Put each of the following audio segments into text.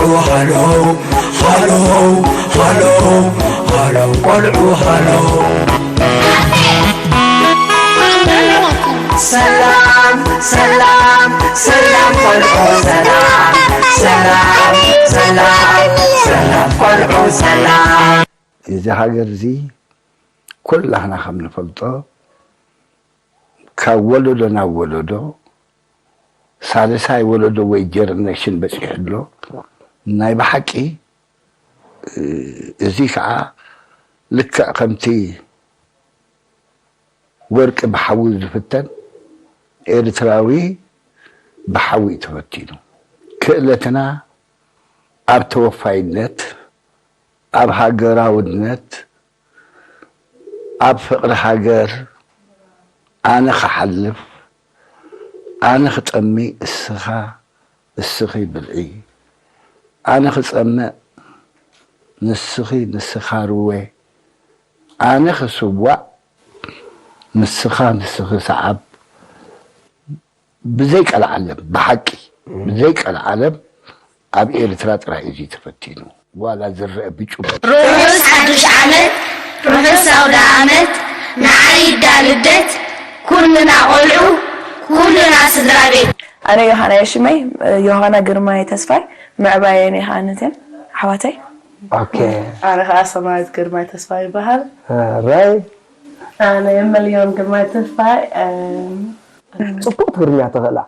ሃሎ ሃሎ ሃሎ ሃሎ ቆልዑ ሃሎ። ሰላም ሰላም ሰላም ቆልዑ ሰላም ሰላም ሰላም ሰላም ቆልዑ ሰላም። እዚ ሃገር እዚ ኩላህና ከም ንፈልጦ ካብ ወለዶ ናብ ወለዶ ሳልሳይ ወለዶ ወይ ጀነሬሽን በፂሑ ኣሎ። ናይ ብሓቂ እዚ ከዓ ልክዕ ከምቲ ወርቂ ብሓዊ ዝፍተን ኤርትራዊ ብሓዊ እዩ ተፈቲኑ። ክእለትና ኣብ ተወፋይነት፣ ኣብ ሃገራውነት፣ ኣብ ፍቕሪ ሃገር፣ ኣነ ክሓልፍ፣ ኣነ ክጠሚ፣ እስኻ እስኺ ብልዒ፣ ኣነ ክጸምእ፣ ንስኺ ንስኻ ርወ፣ ኣነ ክስዋእ፣ ንስኻ ንስኺ ሰዓብ። ብዘይ ቀልዓለም፣ ብሓቂ ብዘይ ቀልዓለም ኣብ ኤርትራ ጥራይ እዩ ተፈቲኑ። ዋላ ዝረአ ብጩ ርሑስ ሓዱሽ ዓመት፣ ርሑስ ኣውደ ዓመት፣ ንዓይ ይዳ ልደት፣ ኩልና ቆልዑ፣ ኩልና ስድራ ቤት። ኣነ ዮሃና እየ ሽመይ፣ ዮሃና ግርማይ ተስፋይ፣ ምዕባየን እየ ከዓ ነተን ኣሕዋተይ። ኦኬ ኣነ ከዓ ሰማያዊት ግርማይ ተስፋይ ይበሃል። ራይ ኣነ የመልዮን ግርማይ ተስፋይ። ጽቡቅ ትግርኛ ትኽእላ።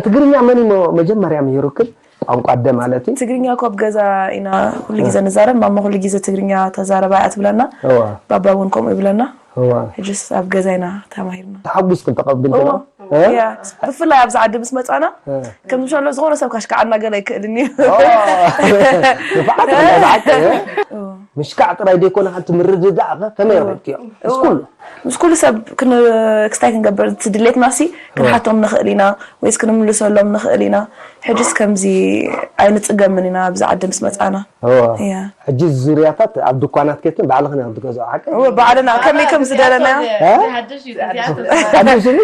ትግርኛ መን እዩ መጀመርያ ምሂሩክን? ቋንቋ ኣደ ማለት እዩ። ትግርኛ እኮ ኣብ ገዛ ኢና ኩሉ ግዜ ንዛረብ። ማማ ኩሉ ግዜ ትግርኛ ተዛረባ እያ ትብለና። እዋ ባባ እውን ከምኡ ይብለና። እዋ ሕጅስ ኣብ ገዛ ኢና ተማሂርና። ተሓጒስክን ተቐቢልክን እዋ ዶ? እ? እያ። ብፍላይ ኣብዚ ዓዲ ምስ መጻና ከም ዝሻሎ ዝኾነ ሰብ ካሽካዓና ገለ ኣይክእልን እዩ። ንፍዓት ብሓቂ ምሽካዕ ጥራይ ዘይኮነ ሓንቲ ምርድዳእ ከ ከመይ ረኪብክዮ? ምስ ኩሉ ምስ ኩሉ ሰብ ክን- ክስታይ ክንገብር እቲ ድሌትና ሲ ክንሓቶም ንኽእል ኢና ወይስ ክንምልሰሎም ንኽእል ኢና። ሕጅስ ከምዚ ኣይንጽገምን ኢና ኣብዚ ዓዲ ምስ መጻና። እዋ እያ። ሕጂ ዙርያታት ኣብ ድኳናት ኬትን ባዕልኽን ኢኽን ትገዝኦ ሓቂ? እወ ባዕልና ከመይ ከም ዝደለና ሓድሽ እዩ።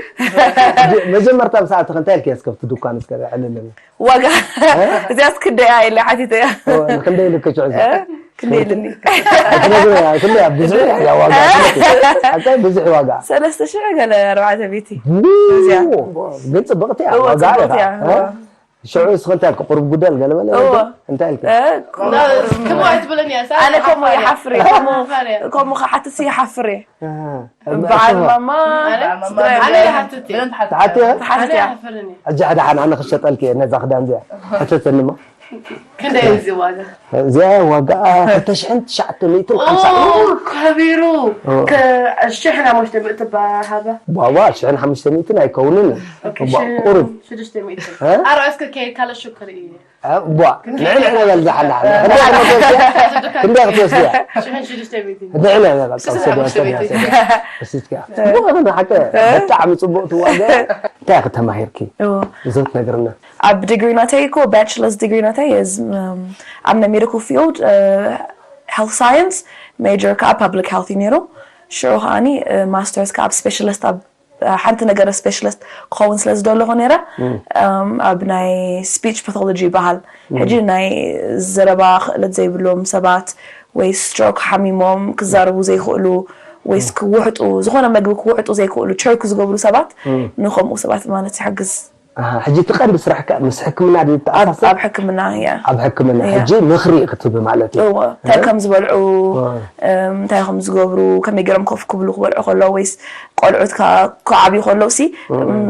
መጀመርታ ብሰዓትኺ እንታይ ኢልክያ እስከ ኣብቲ ድኳን እስከ ዕልልኒ። ዋጋ እዚኣስ ክንደይ እያ ኢለ ሓቲተ እያ። እዋ ንክንደይ ኢልክች ዕዙ? ክንደይ ኢልኒ? ኣይትነግሪ እያ፣ ኩሉ እያ ብዙሕ እያ ዋጋ። ሓቂ ብዙሕ ዋጋ። ሰለስተ ሽሕ ገለ ኣርባዕተ ቤቲ። ግን ጽብቕቲ እያ እወ ዋጋ ጽብቕቲ ኢኻ። እያ። እ? ሽዑ እስኺ እንታይ ኢልኪ? ቁሩብ ጉደል ገለ መለ እወ። እንታይ ኢልኪ? እ፣ ከምኡ ኣይትብለኒ እያ። ኣነ ከምኡ ይሓፍር እየ። ከምኡ- ከምኡ ክሓትስ ይሓፍር እየ። በዓል ማማ ኣነ ስድራ ኣነ ቤት ይሓትት እየ። ተሓትዮ? ኣነ ትሓትት እያ። ይሓፍርን እየ። ሕጂ ሓደ ሓን ኣነ ክሸጠልኪ እየ ነዛ ክዳን እዚኣ። ሕተተኒ እሞ። ክንደይ እዩ እዚ ዋጋ? እዚኣ ዋጋኣ ክልተ ሽሕን ትሽዓተ ሚእትን ሓምሳ። ኦ፣ ከቢሩ። ከ- ሽሕን ሓሙሽተ ሚእቲ ባሃባ። ዋዋ ሽሕን ሓሙሽተ ሚእትን ኣይከውንን። ኦኬ፣ ዋ፣ ሽሕን ቁሩብ። ሽዱሽተ ሚእቲ። እ? ኣርኣስከ ከ- ካልእ ሽክር እዩ። እ፣ ቧ ንዕን ዕነ በል ዝሓላ። ክንደይ ክትወስድያ? ክንደይ ክትወስድያ? ሽሕን ሽዱሽተ ሚእቲ። ንዕን ዕነ በል። ሽሕን ሓሙሽተ ሚእቲ። ወሲድካ። ብጣዕሚ ጽቡቅ ትዋገ። እንታይ ኢኺ ተማሂርኪ? እዎ። እዞ ትነግርና። ኣብ ዲግሪ ናተይ እኮ ባችለርስ ዲግሪ ናተይ is um, ኣብ ናይ ሜዲካል ፊልድ ሄልት ሳይንስ ሜጀር ከዓ ፓብሊክ ሄልት እዩ ነይሩ። ሽዑ ከዓኒ ማስተርስ ከዓ ኣብ ስፔሻሊስት ኣብ ሓንቲ ነገር ስፔሻሊስት ክኸውን ስለ ዝደለኹ ነይረ። እም፣ ኣብ ናይ ስፒች ፓቶሎጂ ይበሃል። ሕጂ ናይ ዘረባ ክእለት ዘይብሎም ሰባት ወይ ስትሮክ ሓሚሞም ክዛረቡ ዘይክእሉ ወይስ ክውሕጡ ዝኾነ መግቢ ክውሕጡ ዘይክእሉ ቸርክ ዝገብሩ ሰባት ንከምኡ ሰባት ማለት ይሕግዝ። ኣሃ፣ ሕጂ እቲ ቀንዲ ስራሕካ ምስ ሕክምና ድዩ ኣብ ተኣሳሰር? ኣብ ሕክምና እያ። ኣብ ሕክምና እያ። ሕጂ ምኽሪ ክትህቢ ማለት እዩ። እወ እንታይ ከም ዝበልዑ እወ። እም፣ እንታይ ከም ዝገብሩ ከመይ ገይሮም ኮፍ ክብሉ ክበልዑ ከለዉ ወይስ ቆልዑት ከ- ክዓብዩ ከለዉ ሲ እም፣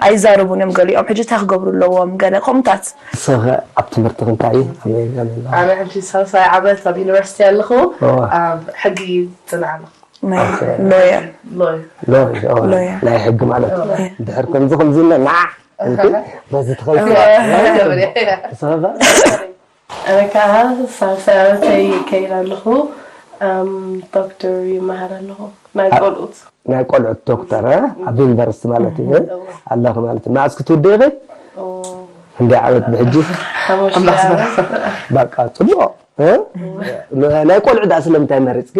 ኣይዛረቡን እዮም ገሊኦም ሕጂ እንታይ ክገብሩ ኣለዎም ገለ ከምኡታት ሰኸ ኣብ ትምህርቲ ክንታይ እዩ? ከመይ ገለ? ኣነ ሕጂ ሳልሳይ ዓመት ኣብ ዩኒቨርሲቲ ኣለኹ። እወ። ኣብ ሕጊ ጽናዕ ኣለኹ። ናይ ሎየር ሎይ ሎይ፣ እወ። ሎየር። ናይ ሕጊ ማለት እዩ። እወ። ድሕር ከምዚ ከምዚ ኢልና ናዕ እንት በዚ ትኸይድ ሰኸ ኣነ ከዓ ሳልሳይ ዓመተይ ይከይድ ኣለኹ። ኣም፣ ዶክተር ይመሃር ኣለኹ ናይ ቆልኡት። ናይ ቆልዑት ዶክተር እ? ኣብ ዩኒቨርሲቲ ማለት እዩ። ኣለኺ ማለት እዩ። መዓስ ክትውድኢ ኢኺ? ክንደይ ዓመት ብሕጂ? ሓሙሽተ ዓመት። በቃ ጽቡቕ እ? ናይ ቆልዑ ዳ ስለምንታይ መሪጽኪ?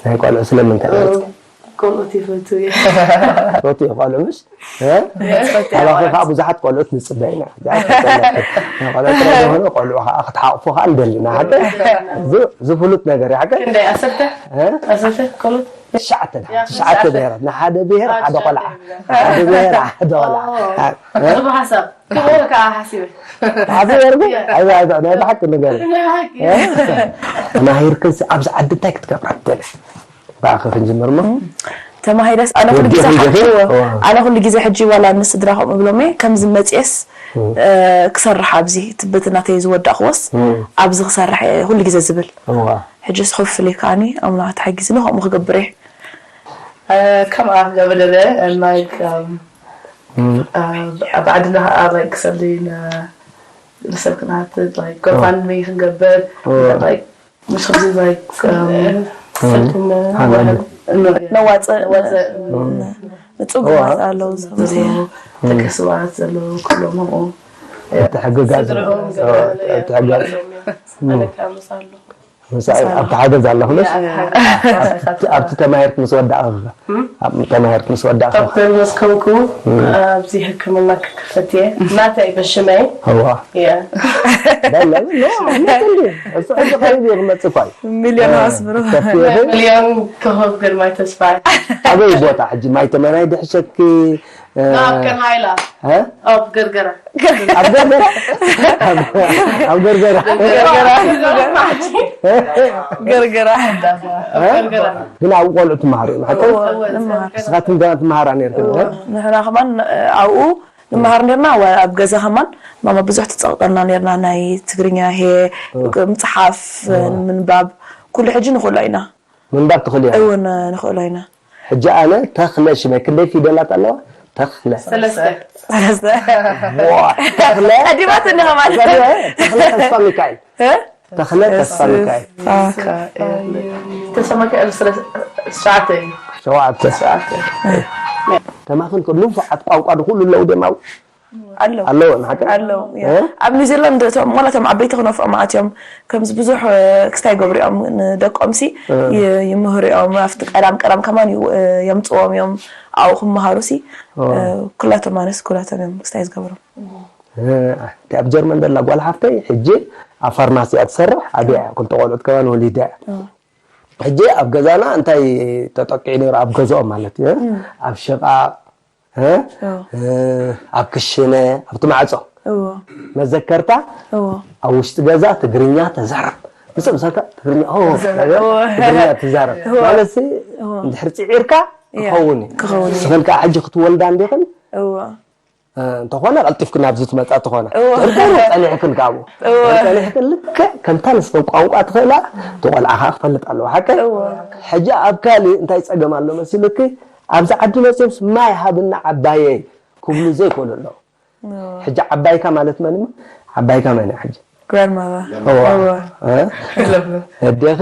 ናይ ቆልዑ ስለምንታይ መሪጽኪ? ቆልዑት ይፈቱ እየ። ፎቶ ቆልዑ ምስ እ? ኣባኺ ከዓ ብዙሓት ቆልዑት ንፅበ ኢና። ቆልዑ ጥራይ ዘይኮነ ቆልዑ ከዓ ክትሓቕፉ ከዓ ንደሊ ኢና። ሓቂ እዚ ፍሉጥ ነገር እዩ። ሓቂ ክንደይ ዓሰርተ እ? ዓሰርተ ቆልዑት ትሽዓተ ትሽዓተ ብሄራት ንሓደ ብሄር ሓደ ቆልዓ ሓደ ብሄር ሓደ ቆልዓ ጽቡቅ ሓሳብ ክብረ ከዓ ሓሲበ ሓደ ብሄር ግን ኣይዛ ኣይዛ ናይ ብሓቂ ነገር ናይ ብሓቂ ተማሂርክን ኣብዚ ዓዲ እንታይ ክትገብራ ትደሊ ብኣኺ ክንጅምር እሞ ተማሂረስ ኣነ ኩሉ ግዜ ወዲኹም ሓንቲ ዲኹም? እዎ፣ እዎ። ኣነ ኩሉ ግዜ ሕጂ ዋላ ንስድራኹም እብሎም እየ ከምዚ መፅየስ እ፣ ክሰርሕ ኣብዚ ትብትና ተይ ዝወዳእክዎስ ኣብዚ ክሰርሕ እየ ኩሉ ግዜ ዝብል እዋ ሕጂ ስኹፍሊ ከዓኒ ኣምላኽ ተሓጊዝኒ ከምኡ ክገብር እየ ከምኣ ክገብር ደለ like ኣብ ዓድና ከዓ like ክሰሊ ንሰብ ክንሃትት like ጎፋንሚ ክንገብር like ምሽ ከምዚ like ሰልኩም ሃናኒ ነዋፅእ ንፁግ መዋፅእ ኣለዉ ዝኸምዚ ደቂ ስባት ዘለዉ ኩሎም ኡ ተሕግጋዝ ተሕጋዝ ኣለካ ምስ ኣሎ ምሳይ ኣብቲ ሓገዝ ኣለኹ ነስ ኣብቲ ተማሂርክ ምስ ወዳእኻ ተማሂርክ ምስ ወዳእኻ ዶክተር መስከምኩ ኣብዚ ሕክምና ክክፈት እየ ናተይ በሽመይ እዋ እየ በለ ኖ እሱ ሕጂ ከይድ እየ ክመፅእ እኳ እዩ ሚልዮን ኣስምሩ ከፍትየኽን ሚልዮን ክህብ ግርማይ ተስፋ ኣበይ ቦታ ሕጂ ማይ ተመናይ ድሕሸኪ ኣብ ከርሃይላ እ? ኣብ ገርገራ ኣብ ገርገራ ኣብ ገርገራ ገርገራ ገርገራ ግን ኣብ ቆልዑ ትመሃሩ እዮም ሓቂ ንስኻትኩም ገና ትመሃራ ነርክን ንሕና ከማን ኣብኡ ንመሃር ነርና ኣብ ገዛ ከማን ማማ ብዙሕ ትፀቕጠና ነርና ናይ ትግርኛ ሄ ምፅሓፍ ምንባብ ኩሉ ሕጂ ንኽእሎ ኢና ምንባብ ትኽእሉ እዮም እውን ንኽእሎ ኢና ሕጂ ኣነ ተኽለ ሽመይ ክንደይ ፊደላት ኣለዋ ተኽለ ሰለስተ ዋ፣ ተኽለ ቀዲማትኒ ከማን ተኽለ ተስፋ ሚካኤል ተኽለ ተስፋ ሚካኤል ተሰማኪ ስለ ስርዓተ እዩ ሸዋዓተ ስርዓተ ተማኽን ንፉዓት ቋንቋ ንኩሉ ኣለዉ ደማ ኣለዉ ኣለዎ ንሓቂ ኣለዉ ኣብ ኒውዚላንድ እቶም ዋላ እቶም ዓበይቲ ክነፍኦም ኣትዮም ከምዚ ብዙሕ ክስታይ ይገብሩ እዮም ንደቆም ሲ ይምህሩ እዮም ኣብቲ ቀዳም ቀዳም ከማን የምፅዎም እዮም ኣብኡ ክመሃሩ ሲ ኩላቶም ማለት ኩላቶም እዮም ክስታይ ዝገብሩ እቲ ኣብ ጀርመን ዘላ ጓል ሓፍተይ ሕጂ ኣብ ፋርማሲ እያ ትሰርሕ ኣብያ እያ ክልተ ቆልዑት ከማን ወሊዳ እያ ሕጂ ኣብ ገዛና እንታይ ተጠቂዑ ነይሩ ኣብ ገዛኦም ማለት እዩ ኣብ ሽቓቕ ኣብ ክሽነ ኣብቲ ማዕፆ መዘከርታ ኣብ ውሽጢ ገዛ ትግርኛ ተዛረብ ምስ ምሳልካ ትግርኛ ትግርኛ ትዛረብ ማለት እንድሕር ፅዒርካ ክኸውን እዩ ንስኽን ከዓ ሕጂ ክትወልዳ እንዲኽን እንተኾነ ቀልጢፍክን ኣብዚ ትመፃ ተኾነ ቁርቁሩ ፀኒሕክን ካብኡ ፀኒሕክን ልክዕ ከምታ ንስኽን ቋንቋ ትኽእላ እቲ ቆልዓ ከዓ ክፈልጥ ኣለዎ ሓቀ ሕጂ ኣብ ካልእ እንታይ ፀገም ኣሎ መሲሉኪ ኣብዚ ዓዲ መፅዮምስ ማይ ሃብና ዓባየይ ክብሉ ዘይኮኑ ኣለዉ ሕጂ ዓባይካ ማለት መን እሞ ዓባይካ መን እያ ሕጂ grandmother እዋ እ? ኣዴኺ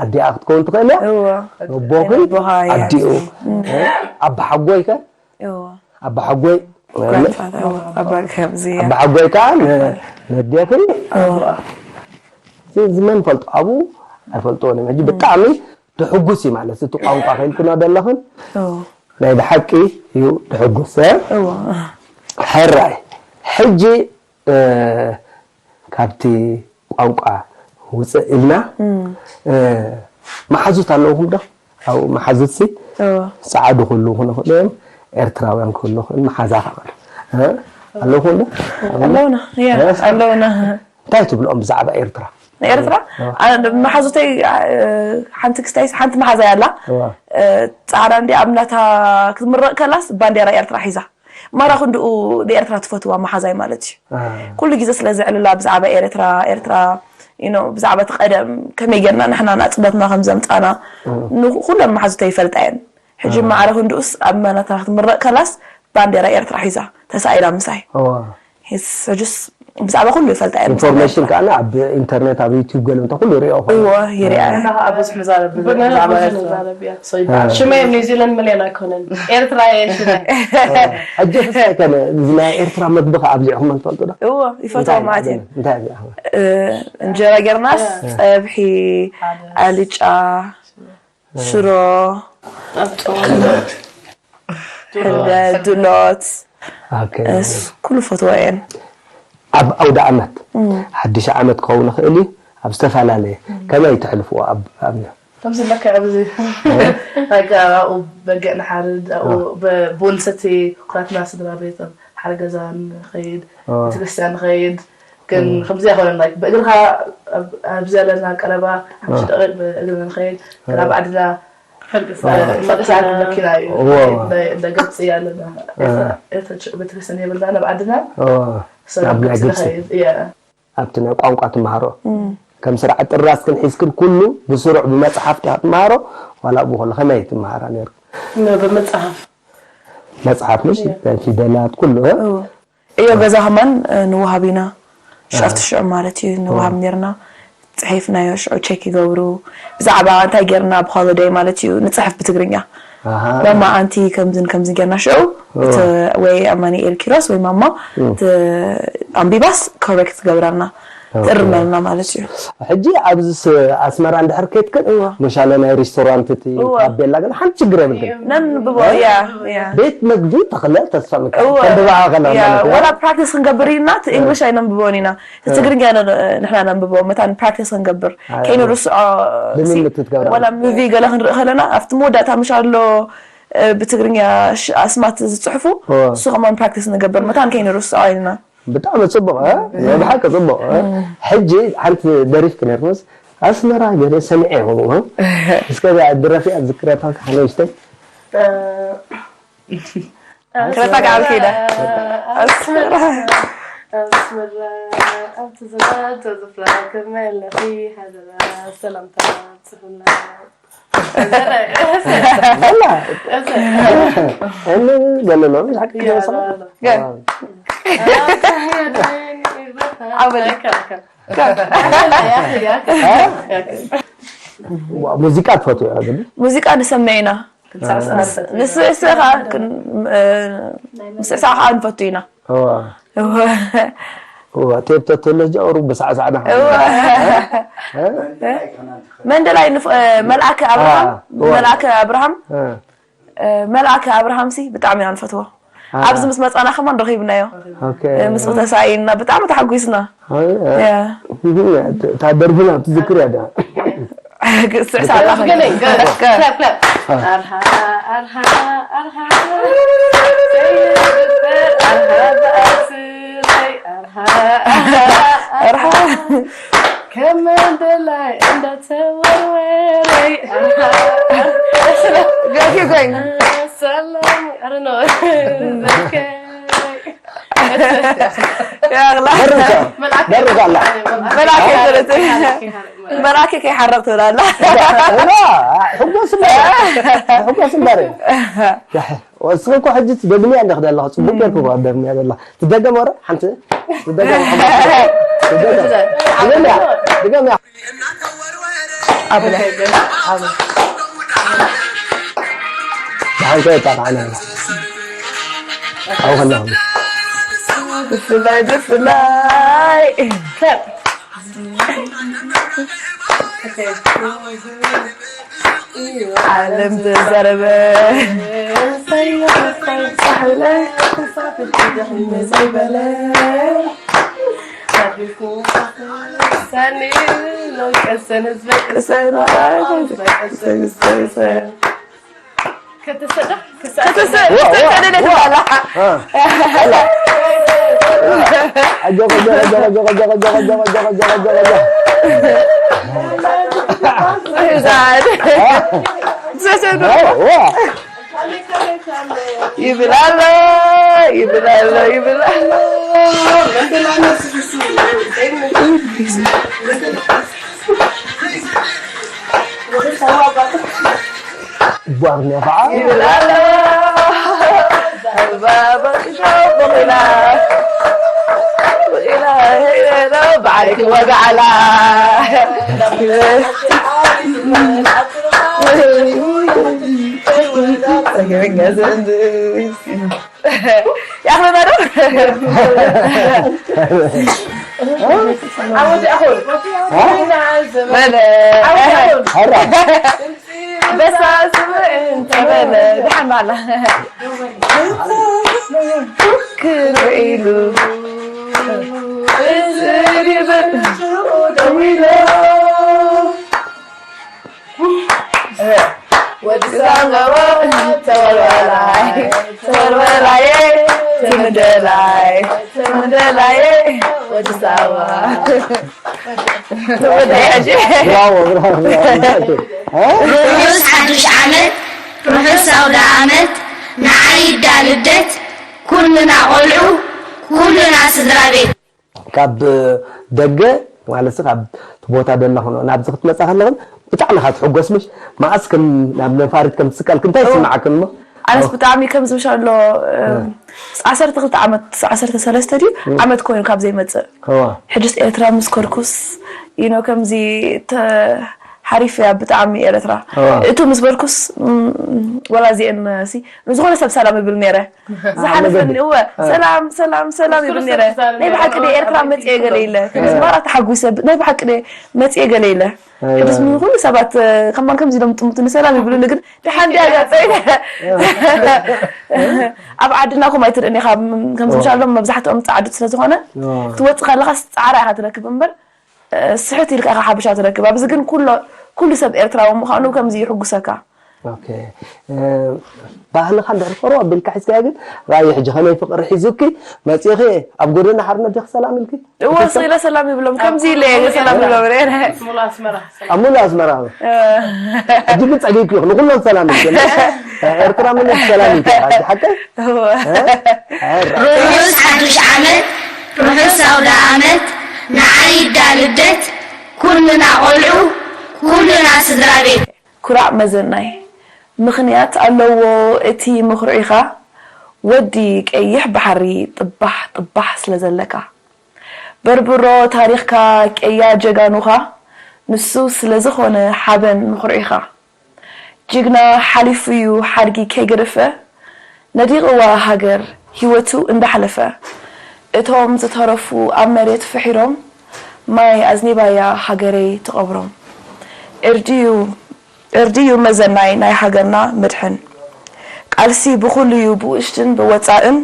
ኣዲኣ ክትከውን ትኽእል እያ ኣቦኺ ኣዲኡ ኣባሓጎይ ከ ኣባሓጎይ ኣባ ከምዚ ኣባሓጎይ ከዓ ነዴኺ ዝመን ፈልጦ ኣብኡ ኣይፈልጥዎን እዮም ሕጂ ብጣዕሚ ድሕጉስ እዩ ማለት እቲ ቋንቋ ከይልክኖ ዘለኽን ናይ ብሓቂ እዩ ድሕጉስ ሕራይ ሕጂ ካብቲ ቋንቋ ውፅእ ኢልና መሓዙት ኣለውኹም ዶ ኣብኡ መሓዙት ሲ ፀዓዱ ክህልዉ ክነኽእሉ እዮም ኤርትራውያን ክህሉ ክእል መሓዛ ከቐር ኣለውኹም ዶ ኣለውና ኣለውና እንታይ ትብልኦም ብዛዕባ ኤርትራ ንኤርትራ መሓዙተይ ሓንቲ ክስታይ ሓንቲ መሓዛ ያላ ፃዕዳ እንዲ ኣብ ናታ ክትምረቕ ከላስ ባንዴራ ኤርትራ ሒዛ ማራ ክንድኡ ንኤርትራ ትፈትዋ መሓዛይ ማለት እዩ ኩሉ ግዜ ስለ ዘዕልላ ብዛዕባ ኤርትራ ኤርትራ ብዛዕባ እቲ ቀደም ከመይ ጌርና ንሕና ናፅነትና ከም ዘምፃና ኩለን መሓዙተይ ይፈልጣ እየን ሕጂ ማዕረ ክንድኡስ ኣብ መናታ ክትምረቕ ከላስ ባንዴራ ኤርትራ ሒዛ ተሳኢላ ምሳይ ሕጅስ ብዛዕባ ኩሉ ይፈልጣ እየን ኢንፎርሜሽን ከዓ ኣብ ኢንተርኔት ኣብ ዩቲብ ገለ እንተ ኩሉ ይሪኦ እዎ ይሪኣ ብዙሕ መዛረብ ብዛዕባ ኤርትራ ሽመይ ኣብ ኒውዚላንድ መለየን ኣይኮነን ኤርትራ እየ ሽመይ ሕጂ ክሳይ ከነ ናይ ኤርትራ መግቢ ከዓ ኣብዚዕኹም ትፈልጡ ዶ እዎ ይፈትዎ ማለት እየ እንታይ ኣብዚዕኹም እንጀራ ጌርናስ ፀብሒ ኣልጫ ሽሮ፣ ኣብ ጾም ሕልበት፣ ድሎት፣ ኦኬ። እስ ኩሉ ፈትዋ እየን። ኣብ ኣውደ ዓመት ሓድሽ ዓመት ክኸውን ይኽእል እዩ። ኣብ ዝተፈላለየ ከመይ ተሕልፍዎ ኣብ ኣብ ከምዚ ለካ ኣብዚ ላይክ ኣብኡ በገዕ ንሓርድ ኣብኡ ቡን ሰቲ ኩላትና ስድራ ቤት ኣብ ሓደ ገዛ ንኸይድ ቤተክርስትያን ንኸይድ ግን ከምዚ ኣይኮነን ላይክ ብእግርካ ኣብዚ ኣለና ቀረባ ሓምሽ ደቂቅ ብእግሪ ንኸይድ ናብ ዓድና ፈቅሳት መኪና እዩ እንደ ግብፂ ኣለና ቤተክርስትያን የብልና ናብ ዓድና ናብ ናይ ግብፂ ንኸይድ እያ ኣብቲ ናይ ቋንቋ ትመሃሮ ከም ስርዓት ጥራዝክን ሒዝክን ኩሉ ብስሩዕ ብመፅሓፍ ዲኻ ትመሃሮ ዋላ ኣብኡ ከሎ ከመይ ትመሃራ ነይሩ ብመጽሓፍ መፅሓፍ ምሽ ፊደላት ኩሉ እ? እዮ ገዛ ከማን ንወሃብ ኢና ሽዑ ሽዑ ማለት እዩ ንወሃብ ነርና ፅሒፍናዮ ሽዑ ቸክ ይገብሩ ብዛዕባ እንታይ ገርና ብ ሆሊደይ ማለት እዩ ንፅሕፍ ብትግርኛ ኣሃ። ማማ ኣንቲ ከምዝን ከምዝን ገርና ሽዑ እቲ ወይ ኣማኒኤል ኪሮስ ወይ ማማ እቲ ኣንቢባስ ኮሬክት ትገብረልና ትእርመልና ማለት እዩ ሕጂ ኣብዚ ኣስመራ እንድሕር ከድክን እዋ። መሻለ ናይ ሬስቶራንት እቲ እዋ። ታቤላ ግን ሓንቲ ችግር የብልክን ነንብቦ ያ ያ ቤት መግቢ ተኽለ ተስፋ ሚካኤል እወ። ተንብባኣ ከላ ያ፣ ማለት እያ ወላ ፕራክቲስ ክንገብር ኢልና እቲ እንግሊሽ ኣይነንብቦን ኢና እቲ ትግርኛ ነ- ንሕና ነንብቦ መታን ፕራክቲስ ክንገብር ኣይ፣ ከይንርስዖ ልምምድ ትገብራ። ወላ ሙቪ ገለ ክንርኢ ከለና ኣብቲ መወዳእታ ምሽ ኣሎ እ፣ ብትግርኛ ሽ- ኣስማት ዝፅሕፉ እወ። እሱ ከማን ፕራክቲስ ንገብር መታን ከይንርስዖ ኢልና ብጣዕሚ ፅቡቅ እ? ናይ ብሓቂ ፅቡቅ እ? ሕጂ ሓንቲ ደሪፍክ ነርኩስ ኣስመራ ገለ ሰሚዐ ይኸውን እ? እስከ እዛ ድረፊያ ዝክረታ ሓደ ውሽተይ ክረታ ክዓብ ከይዳ ኣስመራ ኣስመራ ኣብቲ ዝናብ ተዝፍራ ከመለኺ ሃደራ ሰላምታ ጽፉና ላ እኒ ገለሎ ሓቂ ገ- ዓበለ ሙዚቃ ትፈትው እያ ግን ሙዚቃ ንሰምዕ ኢና ንስዕስዕ ከዓ ምስዕሳዕ ከዓ ንፈቱ ኢና እዋ ቴፕ ተተሎ ጃ ቁሩብ ብሳዕሳዕና መንደላይ መልኣከ ኣብርሃም እዋ። መልኣከ ኣብርሃም መልኣከ ኣብርሃም ሲ ብጣዕሚ ኢና ንፈትዎ ኣብዚ ምስ መፃና ከማን ረኺብናዮ ምስ ተሳኢና ብጣዕሚ ተሓጒስና እታ ደርፍና ትዝክር እያ ዳ ስዕሳ ኣላ ገለይ ገለይ ክላፕ ክላፕ ኣርሃ ኣርሃ ኣርሃ ዘይግበር ኣርሃ ብኣስረይ ኣርሃ ኣርሃ ከም መንደላይ እንዳተወርወረይ ኣርሃ ገርኪ ኮይና ሰላም ኣረኖ ዘከይ ደርፍ ደርፍ ኣላ መልኣከ ይበለት መልኣከ ከይሓረቕ ትብል ኣላ ሕጎስ እምበር ሕጎስ እምበር እስኺ እኮ ሕጂ ትደግምያ እንደ ክደለኹ ፅቡቅ ጌርኩ እኮ ትደግምያ ደላ ትደገም ወረ ሓንቲ ትደገም ትደገም ድገምያ ድገምያ ኣብለ ብሓንተ የጣቃዕና ኢና ካብኡ ከለኹ ብፍላይ ብፍላይ ዓለም ተዛረበ ይብል ኣሎ ይብል ኣሎ ይብል ኣሎ ቧርንያ ከዓ ይብል ኣሎ ዘንባባ ቅሾ ብኺላ ብኺላ ሄሎ ባዕልኪ ወጋዓላ ያኽለና ዶ ሀራ በሳ ስምዕ እንተበለ ድሓን በሃላ ክርኢ ኢሉ እዝር ይብል ደዊሎ ወዲ ሳንጋዋ ተወልወላይ ተወልወላዬ ትምደላይ ትምደላዬ ወዲ ሳዋ ብራቮ ብራቮ ብራቮ። እ? ርሑስ ሓዱሽ ዓመት፣ ርሑስ ኣውደ ዓመት፣ ንዓይ ይዳ ልደት፣ ኩልና ቆልዑ፣ ኩልና ስድራ ቤት። ካብ ደገ ማለት ካብ እቲ ቦታ ደለኹ ናብዚ ክትመፃ ከለኽን ብጣዕሚ ኢኻ ትሕጎስ ምሽ መዓስ ከም ናብ ነፋሪት ከም ትስቀልክ እንታይ ይስምዓክን እሞ ኣነስ ብጣዕሚ ከምዚ ምሽ ኣሎ ዓሰርተ ክልተ ዓመት ዓሰርተ ሰለስተ ድዩ ዓመት ኮይኑ ካብ ዘይመፅእ ሕጅስ ኤርትራ ምስ ከድኩስ ኢኖ ከምዚ ሓሪፍ እያ ብጣዕሚ ኤርትራ እቱ ምስ በልኩስ ወላ እዚአን ሲ ንዝኾነ ሰብ ሰላም ይብል ነይረ ዝሓለፈኒ እወ ሰላም ሰላም ሰላም ይብል ነይረ ናይ ብሓቂ ደ ኤርትራ መፅየ ገለ ኢለ ከምዚ ማራ ተሓጒሰ ናይ ብሓቂ ደ መፅየ ገለ ኢለ ሕጅስ ምን ኩሉ ሰባት ከማን ከምዚ ኢሎም ጥሙትኒ ሰላም ይብሉኒ ግን ደሓን ድያ ገፀ ኢለ ኣብ ዓድና ኩም ኣይትርእን ኢኻ ከምዚ ምሻሎም መብዛሕትኦም ፃዓዱት ስለዝኾነ ትወፅእ ከለኻስ ፃዕራ ኢኻ ትረክብ እምበር ስሕት ኢልካ ኢኻ ሓበሻ ትረክብ ኣብዚ ግን ኩሉ ሰብ ኤርትራዊ ምዃኑ ከምዚ ይሕጉሰካ ባህልኻ እንድሕር ፈርዋ ኣቢልካ ሒዝካዮ ግን ራእይ ሕጂ ከመይ ፍቕሪ ሒዙኪ መፂእኺ ኣብ ጎደና ሓርነት ዲኺ ሰላም ኢልኪ እወ ስለ ሰላም ይብሎም ከምዚ ኢለ እየ ሰላም ይብሎም ረ ኣብ ሙሉ ኣስመራ ሕጂ ግን ፀጊብኪ ኢኹ ንኩሎም ሰላም ኢልኪ ኤርትራ ምን ሰላም ኢልኪ ሓቂ ርሑስ ሓዱሽ ዓመት ርሑስ ኣውደ ዓመት ንዓይ ይዳ ልደት ኩልና ቆልዑ ኩልና ስድራ ቤት ኩራዕ መዘናይ ምኽንያት ኣለዎ እቲ ምኽርዒኻ ወዲ ቀይሕ ባሕሪ ጥባሕ ጥባሕ ስለዘለካ በርብሮ ታሪኽካ ቀያ ጀጋኑኻ ንሱ ስለዝኾነ ሓበን ምኽርዒኻ ጅግና ሓሊፉ ዩ ሓድጊ ከይገደፈ ነዲቕዋ ሃገር ሂወቱ እንዳሕለፈ እቶም ዝተረፉ ኣብ መሬት ፍሒሮም ማይ ኣዝኒባያ ሃገረይ ትቐብሮም። ዕርዲ'ዩ መዘናይ ናይ ሃገርና መድሕን። ቃልሲ ብኹሉ'ዩ ብውሽጥን ብወጻእን።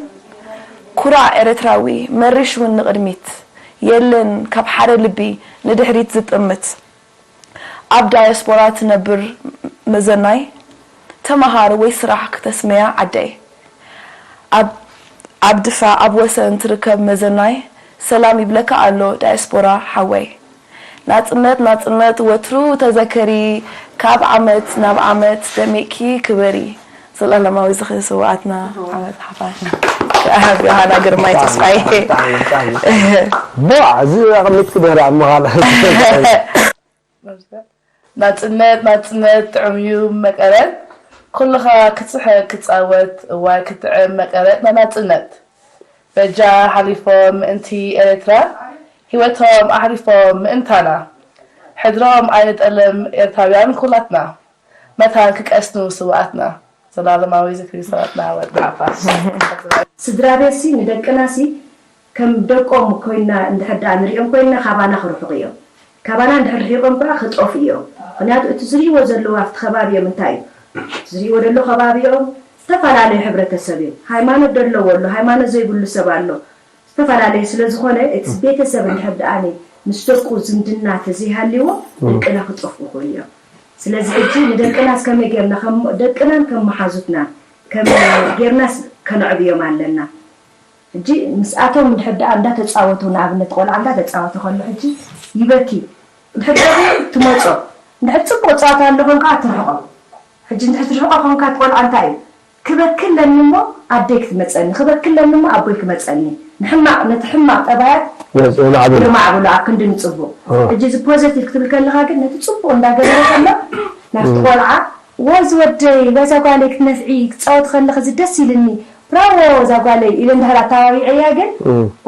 ኩራዕ ኤረትራዊ መሪሽ ውን ንቕድሚት። የለን ካብ ሓደ ልቢ ንድሕሪት ዝጥምት። ኣብ ዳያስፖራ ትነብር መዘናይ ተመሃር ወይ ስራሕ ክተስመያ ዓደይ። ኣብ ድፋ ኣብ ወሰን ትርከብ መዘናይ ሰላም ይብለካ ኣሎ ዳያስፖራ ሓወይ። ናጽነት ናጽነት ወትሩ ተዘከሪ ካብ ዓመት ናብ ዓመት ደሚቅኪ ክበሪ። ዘላለማዊ ዝኽሪ ስውኣትና ዓመት ሓፋሽ። ኣብ ዮሃና ግርማይ ተስፋይ። ቦ እዚ ኣቐሚጥኪ ድሕሪ ኣብ ምዃን ናጽነት ናጽነት ጥዑም እዩ መቀረት ኩልኻ ክስሕቅ ክጻወት እዋይ ክጥዕም መቀረት ናይ ናጽነት በጃ ሓሊፎም ምእንቲ ኤረትራ ሂወቶም ኣሕሊፎም ምእንታና ሕድሮም ኣይንጠልም ኤርትራውያን ኩላትና መታን ክቀስኑ ስውኣትና ዘላለማዊ ዝክሪ ሰባትና ወድና ዓፋር ስድራ ቤትሲ ንደቅናሲ ከም ደቆም ኮይና እንድሕር ደኣ ንሪኦም ኮይና ካባና ክርሕቑ እዮም። ካባና እንድሕር ርሒቖም ከዓ ክጠፍኡ እዮም። ምኽንያቱ እቲ ዝሪእዎ ዘለዉ ኣብቲ ከባቢኦም እንታይ እዩ? እቲ ዝሪእዎ ደሎ ከባቢኦም ዝተፈላለዩ ሕብረተሰብ እዮም። ሃይማኖት ደለዎ ኣሎ፣ ሃይማኖት ዘይብሉ ሰብ ኣሎ። ዝተፈላለየ ስለ ዝኾነ እቲ ቤተሰብ እንድሕር ደኣ ምስ ደቁ ዝምድና ተዘይሃልይዎ ደቅና ክጠፍኡ ይኽእሉ እዮም። ስለዚ ሕጂ ንደቅናስ ከመይ ጌርና ከም ደቅናን ከም መሓዙትናን ከመይ ጌርናስ ከነዕብዮም ኣለና። ሕጂ ምስኣቶም እንድሕር ደኣ እንዳተፃወቱ ንኣብነት ቆልዓ እንዳተፃወተ ከሎ ሕጂ ይበኪ እንድሕር ደኣ ትመፆ እንድሕር ፅቡቅ ፃወታ ኣሎ ኮንካ ትርሕቆ ሕጂ እንድሕር ትርሕቆ ኮንካ እቲ ቆልዓ እንታይ እዩ ክበኪ ኣለኒ እሞ ኣደይ ክትመፀኒ ክበኪ ኣለኒ እሞ ኣቦይ ክመፀኒ ንሕማቅ ነቲ ሕማቅ ጠባያት የማዕብሎ የማዕብሎ ኣብ ክንዲ ንፅቡቅ ሕጂ እዚ ፖዘቲቭ ክትብል ከለካ ግን ነቲ ፅቡቅ እንዳገበረ ከሎ ናብቲ ቆልዓ ወዚ ወደይ ወዛ ጓለይ ክትነፍዒ ክትፃወቲ ከለክ እዚ ደስ ኢልኒ ብራቮ እዛ ጓለይ ኢለ እንድሕር ኣተባቢዐያ ግን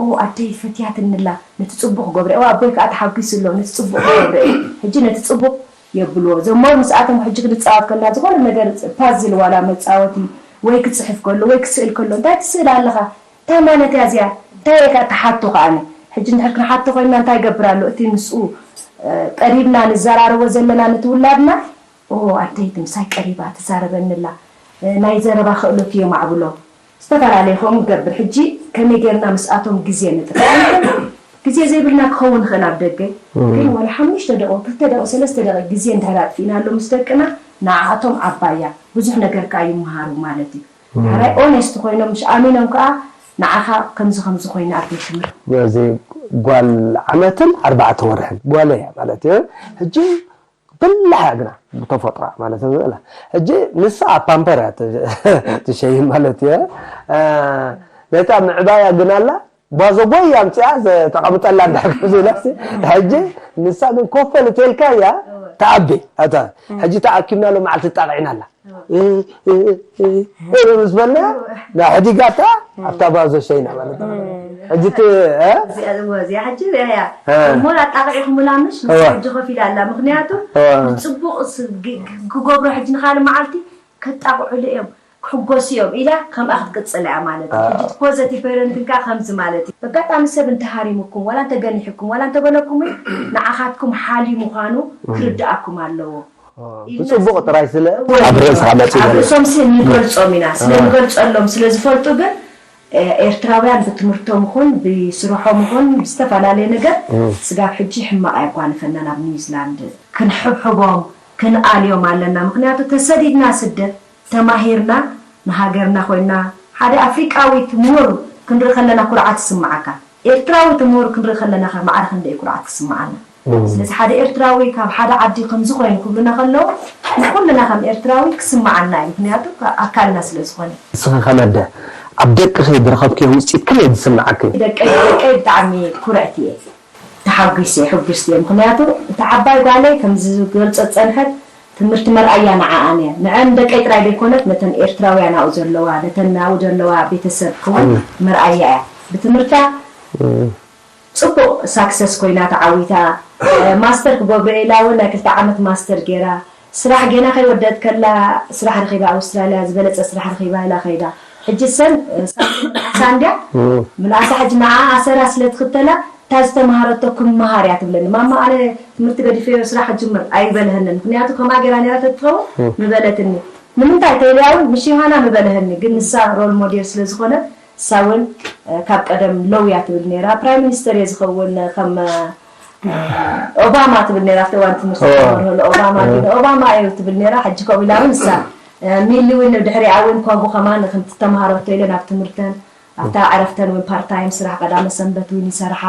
ኦ ኣደይ ፈትያትኒ ኣላ ነቲ ፅቡቅ ክገብሮ እየ ኣቦይ ከዓ ተሓጒሱ ኣሎ ነቲ ፅቡቅ ክገብሮ እየ ሕጂ ነቲ ፅቡቅ የብልዎ ዘሞ ምስኣቶም ሕጂ ክንፃወት ከለና ዝኾነ ነገር ፓዝል ዋላ መፃወቲ ወይ ክፅሕፍ ከሎ ወይ ክስእል ከሎ እንታይ ትስእል ኣለኻ እንታይ ማለት እያ እዚኣ እንታይ እየ ከዓ ተሓቶ ከዓኒ ሕጂ እንድሕር ክንሓቶ ኮይንና እንታይ ይገብር ኣሎ እቲ ምስኡ ቀሪብና ንዘራረቦ ዘለና ነቲ ውላድና ኦ ኣደይ ምሳይ ቀሪባ ትዛረበኒ ኣላ፣ ናይ ዘረባ ክእለቱ የማዕብሎ። ዝተፈላለየ ከምኡ ንገብር። ሕጂ ከመይ ጌርና ምስኣቶም ግዜ ንጥፍእ? ግዜ ዘይብልና ክኸውን ይኽእል ኣብ ደገ፣ ግን ዋላ ሓሙሽተ ደቂቕ፣ ክልተ ደቂቕ፣ ሰለስተ ደቂቕ ግዜ እንድሕር ኣጥፊእናሉ ምስ ደቅና ንዓኣቶም ዓባያ ብዙሕ ነገር ከኣ ይመሃሩ ማለት እዩ። ሓራይ ኦነስት ኮይኖም ምሽ ኣሚኖም ከኣ ንዓኻ ከምዚ ከምዚ ኮይና ኣብ ቤት ትምህርቲ። እዚ ጓል ዓመትን ኣርባዕተ ወርሕን ጓለይ እያ ማለት እዩ። ሕጂ በላሕ እያ ግና ብተፈጥሮኣ ማለት እዩ። ሕጂ ንሳ ኣብ ፓምፐር እያ ትሸይን ማለት እዩ። ነታ ምዕባያ ግን ኣላ ባዞ ጎይ ኣምፅኣ ተቐምጠላ እንዳሕግዙ ኢላሲ። ሕጂ ንሳ ግን ኮፈል ተልካ እያ ትኣቢ። ኣታ ሕጂ ተኣኪብና ሎ መዓልቲ ጣቕዒና ኣላ። ምስ በልና ናይ ሕዲጋታ ኣብታ ባዞ ሸይና ማለት እዩ። ሕጂ እቲ እዚኣ ሕጂ እያ እሞ ኣጣቕዒኹምላ ምሽ ንሳ ሕጂ ኮፍ ኢላ ኣላ። ምክንያቱ ንፅቡቕ ክገብሮ ሕጂ ንካልእ መዓልቲ ከጣቕዑሉ እዮም ክሕጎሱ እዮም ኢላ ከምኣ ክትቅፅል እያ ማለት እዩ። ሕጂ ፖዘቲቭ ፓረንቲንግ ከዓ ከምዚ ማለት እዩ። በጋጣሚ ሰብ እንተሃሪሙኩም ዋላ እንተገኒሕኩም ዋላ እንተበለኩም ንዓኻትኩም ሓልዩ ምዃኑ ክርድኣኩም ኣለዎ። ብፅቡቕ ጥራይ ስለ ኣብ ርእስኻ መፂኡ ኣብ ዘሎ ርእሶም ሲ ንገልፆም ኢና ስለ ንገልፀሎም ስለ ዝፈልጡ ግን ኤርትራውያን ብትምህርቶም ይኹን ብስርሖም ይኹን ብዝተፈላለየ ነገር ስጋብ ሕጂ ሕማቕ ኣየጓንፈናን ኣብ ኒውዚላንድ ክንሕብሕቦም ክንኣልዮም ኣለና። ምክንያቱ ተሰዲድና ስደት ተማሂርና ንሃገርና ኮይና ሓደ ኣፍሪቃዊት ምሁር ክንርኢ ከለና ኩርዓት ይስምዓካ። ኤርትራዊት ምሁር ክንርኢ ከለና ከ ማዕረ ክንደይ ኩርዓት ክስምዓና። ስለዚ ሓደ ኤርትራዊ ካብ ሓደ ዓዲ ከምዚ ኮይኑ ክብሉና ከለዉ ንኩልና ከም ኤርትራዊ ክስምዓና እዩ። ምክንያቱ ኣካልና ስለ ዝኾነ። ንስኺ ከም ኣደ ኣብ ደቅኺ ዝረኸብክዮ ውፅኢት ከመይ ዝስምዓኪ? ደቀይ ደቀይ ብጣዕሚ ኩርዕቲ እየ። ተሓጒሰ ሕጉስቲ እየ። ምኽንያቱ እታ ዓባይ ጓለይ ከምዚ ዝገልጾ ዝጸንሐት ትምህርቲ መርኣያ ንዓኣን እያ። ንዐን ደቀይ ጥራይ ዘይኮነት ነተን ኤርትራውያን ኣብኡ ዘለዋ ነተን ኣብኡ ዘለዋ ቤተሰብ ክውን መርኣያ እያ። ብትምህርታ ጽቡቕ ሳክሰስ ኮይና ተዓዊታ። ማስተር ክገብሮ ኢላ እውን ናይ ክልተ ዓመት ማስተር ገይራ ስራሕ ገና ከይወደት ከላ ስራሕ ረኺባ ኣውስትራልያ ዝበለጸ ስራሕ ረኺባ ኢላ ከይዳ ሕጂ ሰን ሳንድያ ምልኣሳ ሕጂ ንዓ ኣሰራ ስለ ትኽተላ እታ ዝተምሃረቶ ክምሃር እያ ትብለኒ። ማማ ኣነ ትምህርቲ ገዲፈዮ ስራሕ ክጅምር ኣይበልሀንን። ምክንያቱ ከምኣ ገይራ ነይራ ተትኸውን ምበለትኒ። ንምንታይ ተይልያ እውን ምሽ ዮሃና ምበልሀኒ። ግን ንሳ ሮል ሞዴል ስለ ዝኾነ እሳ እውን ካብ ቀደም ለው እያ ትብል ነይራ። ፕራይም ሚኒስተር እየ ዝኸውን ከም ኦባማ ትብል ነይራ ኣብቲ እዋን ትምህርቲ ተመርህሉ ኦባማ ግን ኦባማ እዩ ትብል ነይራ። ሕጂ ከምኡ ኢላ እውን እሳ ሚሊ እውን ድሕሪኣ እውን ከምኡ ከማን ከምቲ ተምሃረቶ ኢለን ኣብ ትምህርተን ኣብታ ዕረፍተን እውን ፓርታይም ስራሕ ቀዳመ ሰንበት እውን ይሰርሓ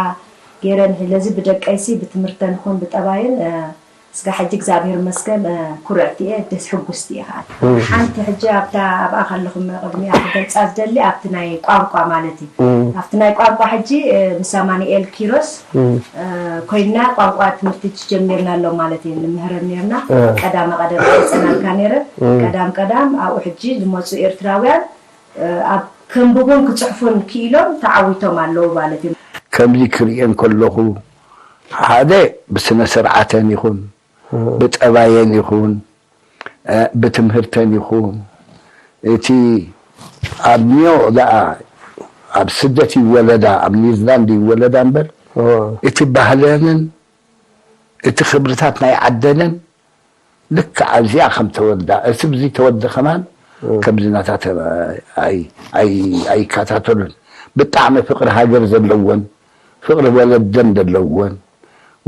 ገይረን። ስለዚ ብደቀይሲ ብትምህርተን ይኹን ብጠባየን እስጋ ሕጂ እግዚኣብሔር ይመስገን ኩርዕቲ እየ ደስ ሕጉስቲ እየ ከዓ ሓንቲ ሕጂ ኣብታ ኣብኣ ከለኹም ቅድሚኣ ክገልፃ ዝደሊ ኣብቲ ናይ ቋንቋ ማለት እዩ ኣብቲ ናይ ቋንቋ ሕጂ ምስ ኣማኒኤል ኪሮስ ኮይና ቋንቋ ትምህርቲ ጀሚርና ኣሎ ማለት እዩ ንምህረን ነርና ቀዳመ ቀደም ፀናልካ ነረ ቀዳም ቀዳም ኣብኡ ሕጂ ዝመፁ ኤርትራውያን ኣብ ከንብቡን ክፅሕፉን ክኢሎም ተዓዊቶም ኣለዉ ማለት እዩ። ከምዚ ክርእየን ከለኹ ሓደ ብስነ ስርዓተን ይኹን ብጠባየን ይኹን ብትምህርተን ይኹን እቲ ኣብ ኒዮ ደኣ ኣብ ስደት ይወለዳ ኣብ ኒውዚላንድ ይወለዳ እምበር እቲ ባህለንን እቲ ክብርታት ናይ ዓደንን ልክዕ ኣብዚኣ ከም ተወልዳ እቲ ብዚ ተወልደ ከማን ከምዚ ናታ ኣይከታተሉን ብጣዕሚ ፍቅሪ ሃገር ዘለወን ፍቅሪ ወለደን ዘለወን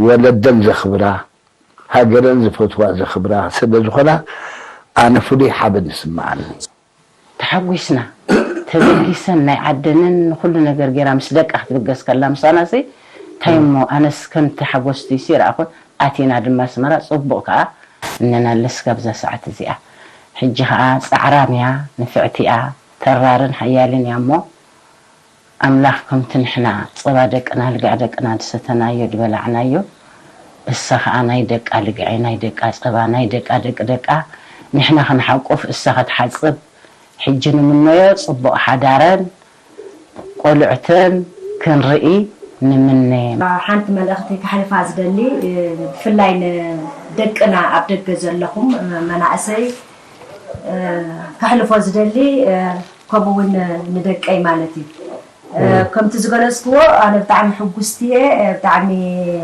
ወለደን ዘኽብራ ሃገረን ዝፈትዋ ዘኽብራ ስለ ዝኾና ኣነ ፍሉይ ሓበን ይስምዓኒ። ተሓጒስና ተበጊሰን ናይ ዓደንን ንኹሉ ነገር ገይራ ምስ ደቃ ክትብገስ ከላ ምሳና ሲ እንታይ እሞ ኣነስ ከምቲ ሓጎስቲ ሲ ረኣኹን ኣቲና ድማ ኣስመራ ጽቡቕ ከኣ እነናለስ ካብዛ ሰዓት እዚኣ ሕጂ ከኣ ጻዕራም እያ ንፍዕቲ እያ ተራርን ሓያልን እያ እሞ ኣምላኽ ከምቲ ንሕና ጸባ ደቅና ልግዕ ደቅና ዝሰተናዮ ዝበላዕናዮ እሳ ኸኣ ናይ ደቃ ልግዒ ናይ ደቃ ጸባ ናይ ደቃ ደቂ ደቃ ንሕና ክንሓቁፍ እሳ ክትሓጽብ ሕጂ ንምነዮ ጽቡቕ ሓዳረን ቆልዕተን ክንርኢ ንምነ። ሓንቲ መልእኽቲ ከሕልፋ ዝደሊ ብፍላይ ንደቅና ኣብ ደገ ዘለኹም መናእሰይ ከሕልፎ ዝደሊ ከምኡ እውን ንደቀይ ማለት እዩ። ከምቲ ዝገለፅክዎ ኣነ ብጣዕሚ ሕጉስቲ እየ፣ ብጣዕሚ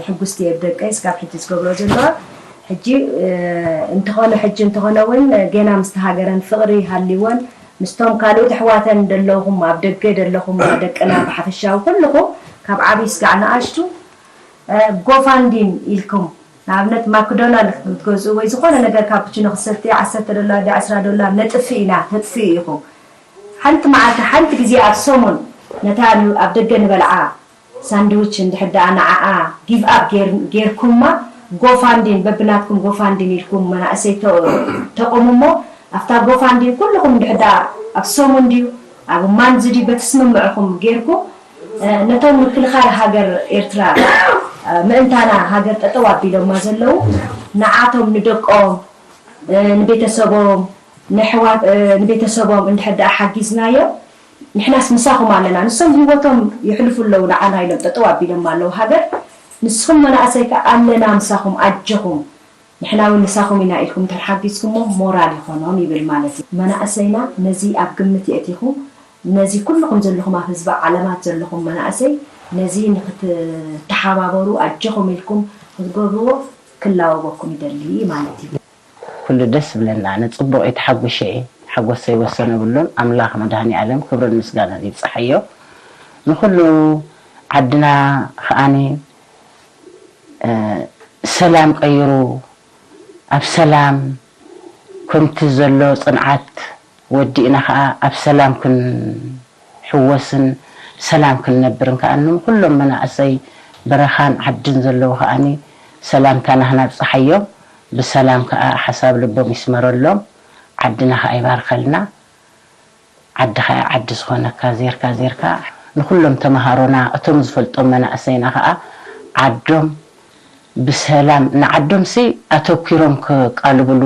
ሕጉስቲ እየ ብደቀይ ስጋብ ሕጂ ዝገብሮ ዘለዋ ሕጂ እንተኾነ ሕጂ እንተኾነ እውን ገና ምስቲ ሃገረን ፍቕሪ ሃልይወን ምስቶም ካልኦት ኣሕዋተን ደለኹም ኣብ ደገ ደለኹም ደቅና ብሓፈሻዊ ኩልኹም ካብ ዓብዪ ስጋዕ ንኣሽቱ ጎፋንዲን ኢልኩም ንኣብነት ማክዶናል ክትገዝኡ ወይ ዝኾነ ነገር ካፕችኖ ክሰቲ ዓሰርተ ዶላር ዲ ዓስራ ዶላር ነጥፍእ ኢና ተጥፍኡ ኢኹም ሓንቲ መዓልቲ ሓንቲ ግዜ ኣብ ሰሙን ነታ ኣብ ደገ ንበልዓ ሳንድዊች እንድሕር ደኣ ንዓኣ ጊቭ ኣፕ ጌርኩማ ጎፋንዲን በብናትኩም ጎፋንዲን ኢልኩም መናእሰይ ተቑሙ እሞ ኣብታ ጎፋንዲን ኩልኹም እንድሕር ደኣ ኣብ ሰሙን ድዩ ኣብ ማንዝ ድዩ በቲ ስምምዕኹም ጌርኩም ነቶም ምክልኻል ሃገር ኤርትራ ምእንታና ሃገር ጠጠው ኣቢሎማ ዘለዉ ንዓቶም ንደቆም ንቤተሰቦም ንሕዋት ንቤተሰቦም እንድሕር ደኣ ሓጊዝናዮም ንሕናስ ምሳኹም ኣለና ንሶም ህይወቶም የሕልፉ ኣለዉ ንዓና ኢሎም ጠጠው ኣቢሎም ኣለዉ ሃገር ንስኹም መናእሰይ ከ ኣለና ምሳኹም ኣጀኹም ንሕና እውን ምሳኹም ኢና ኢልኩም እንድሕር ሓጊዝኩሞ ሞራል ይኾኖም ይብል ማለት እዩ መናእሰይና ነዚ ኣብ ግምት የእቲኹም ነዚ ኩልኹም ዘለኹም ኣብ ህዝቢ ዓለማት ዘለኹም መናእሰይ ነዚ ንክትተሓባበሩ ኣጀኹም ኢልኩም ክትገብርዎ ክላወበኩም ይደሊ ማለት እዩ። ኩሉ ደስ ዝብለና ኣነ ፅቡቕ እየ ተሓጒሸ እየ ሓጎሰይ ወሰን የብሉን ኣምላኽ መድሃኒኣለም ክብርን ምስጋናን ይብፃሓዮ ንኩሉ ዓድና ከዓኒ ሰላም ቀይሩ ኣብ ሰላም ከምቲ ዘሎ ፅንዓት ወዲእና ከዓ ኣብ ሰላም ክንሕወስን ሰላም ክንነብርን ከዓ ንኩሎም መናእሰይ በረኻን ዓድን ዘለዉ ከዓኒ ሰላምታና ክናብፀሓዮም ብሰላም ከዓ ሓሳብ ልቦም ይስመረሎም ዓድና ከዓ ይባርከልና ዓዲ ከዓ ዓዲ ዝኾነካ ዜርካ ዜርካ ንኩሎም ተምሃሮና እቶም ዝፈልጦም መናእሰይና ከዓ ዓዶም ብሰላም ንዓዶም ሲ ኣተኪሮም ክቃልብሉ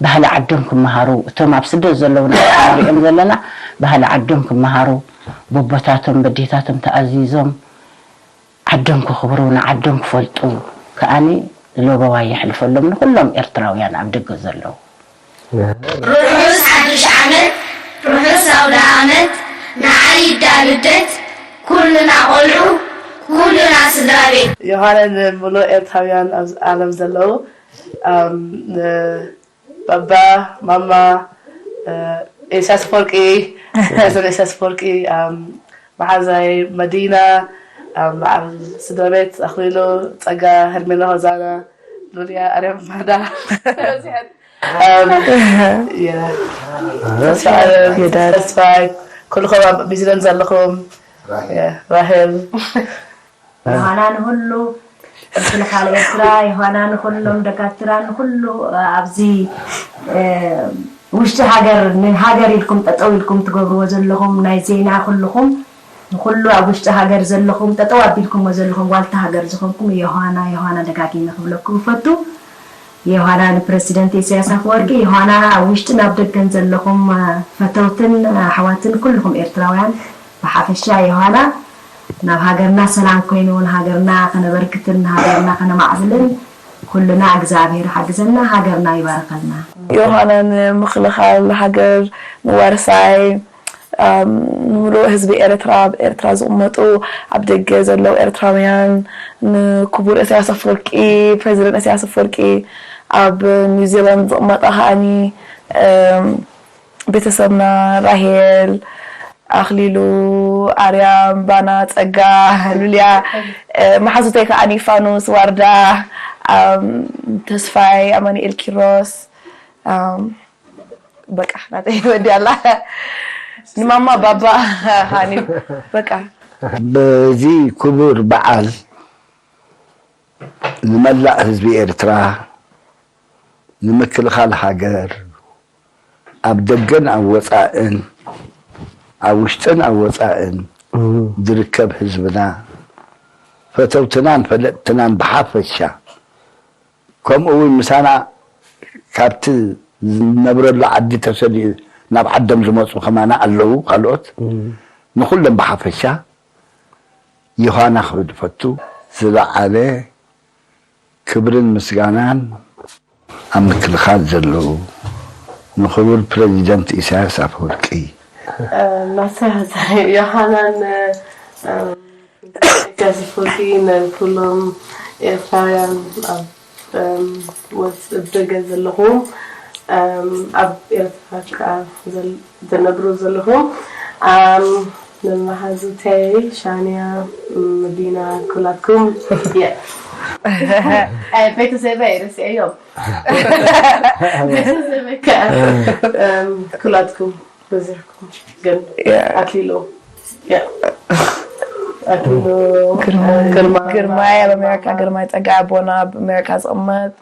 ባህሊ ዓዶም ክመሃሩ እቶም ኣብ ስደት ዘለዉ ንሪኦም ዘለና ባህሊ ዓዶም ክመሃሩ ቦቦታቶም በዴታቶም ተኣዚዞም ዓዶም ክኽብሩ ንዓዶም ክፈልጡ ከኣኒ ለበዋ የሕልፈሎም ንኩሎም ኤርትራውያን ኣብ ደገ ዘለዉ። ርሑስ ሓድሽ ዓመት ርሑስ ኣውደኣመት ንዓይ ይዳ ልደት ኩልና ቆልዑ ኩልና ስድራቤት። ዮሃነ ንምሉእ ኤርትራውያን ኣብ ዓለም ዘለዉ ባባ ማማ ኢሳያስ ኣፈወርቂ ፕረዚደንት ኢሳያስ ኣፈወርቂ መሓዛይ መዲና በዓል ስድራቤት ኣኽሊሉ ጸጋ ሄርሜላ ሆዛና ሉልያ ኣርያም ማዳ ተስፋይ ኩልኹም ኣብ ኒውዚላንድ ዘለኹም ራሄል ዮሃና ንኹሉ ምክልኻል ኤርትራ ዮሃና ንኹሎም ደጋትራ ንኹሉ ኣብዚ ውሽጢ ሃገር ንሃገር ኢልኩም ጠጠው ኢልኩም ትገብርዎ ዘለኹም ናይ ዜና ኩልኹም ንኹሉ ኣብ ውሽጢ ሃገር ዘለኹም ጠጠው ኣቢልኩሞ ዘለኹም ዋልታ ሃገር ዝኾንኩም ዮሃና ዮሃና ደጋጊመ ክብለኩም እፈቱ። ዮሃና ንፕረሲደንት ኢሳያስ ኣፈወርቂ ዮሃና ኣብ ውሽጥን ኣብ ደገን ዘለኹም ፈተውትን ኣሕዋትን ኩልኹም ኤርትራውያን ብሓፈሻ ዮሃና ናብ ሃገርና ሰላም ኮይኑ ንሃገርና ከነበርክትን ንሃገርና ከነማዕብልን ኩልና እግዚኣብሔር ሓግዘና ሃገርና ይባርከልና። ዮሃና ንምክልኻል ሃገር ንዋርሳይ ንምሉእ ህዝቢ ኤርትራ ኣብ ኤርትራ ዝቕመጡ ኣብ ደገ ዘለዉ ኤርትራውያን ንክቡር እስያስ ኣፈወርቂ ፕረዚደንት እስያስ ኣፈወርቂ ኣብ ኒውዚላንድ ዝቕመጣ ከዓኒ ቤተሰብና ራሄል ኣኽሊሉ ኣርያም ባና ጸጋ ሉልያ መሓዙተይ ከዓኒ ፋኑስ ዋርዳ ተስፋይ ኣማኑኤል ኪሮስ በቃ ናተይ ወዲ ኣላ ንማማ ባባ ሃኒ በቃ በዚ ክቡር በዓል ንመላእ ህዝቢ ኤርትራ ንምክልኻል ሃገር ኣብ ደገን ኣብ ወፃእን ኣብ ውሽጥን ኣብ ወፃእን ዝርከብ ህዝብና ፈተውትናን ፈለጥትናን ብሓፈሻ ከምኡ እውን ምሳና ካብቲ ዝነብረሉ ዓዲ ተሰዲኡ ናብ ዓዶም ዝመፁ ከማና ኣለዉ ካልኦት ንኩሎም ብሓፈሻ ዮሃና ክብል ፈቱ ዝለዓለ ክብርን ምስጋናን ኣብ ምክልኻል ዘለዉ ንክቡር ፕረዚደንት ኢሳያስ ኣፈወርቂ ናሰ ዮሃናን ኢሳያስ ኣፈወርቂ ንኩሎም ኤርትራውያን ኣብ እም፣ ወጽ-፣ ኣብ ደገ ዘለኹም፣ እም፣ ኣብ ኤርትራ ከኣ ዘል-፣ ዘነብሩ ዘለኹም፣ ኣም፣ ንመሓዙተይ ሻንያ፣ እም፣ መዲና፣ ኩላትኩም፣ የ-፣ ኣይ፣ ቤተሰበይ ርስዐዮም። ቤተሰበይ ከኣ፣ እም፣ ኩላትኩም በዚሕኩም፣ ግን የ-፣ ኣክሊሉ፣ የ-፣ ኣክሊሉ፣ ግርማይ፣ ግርማ፣ ግርማይ ኣብ ኣሜሪካ፣ ግርማይ ጸጋ ኣቦና ኣብ ኣሜሪካ ዝቕመጥ፣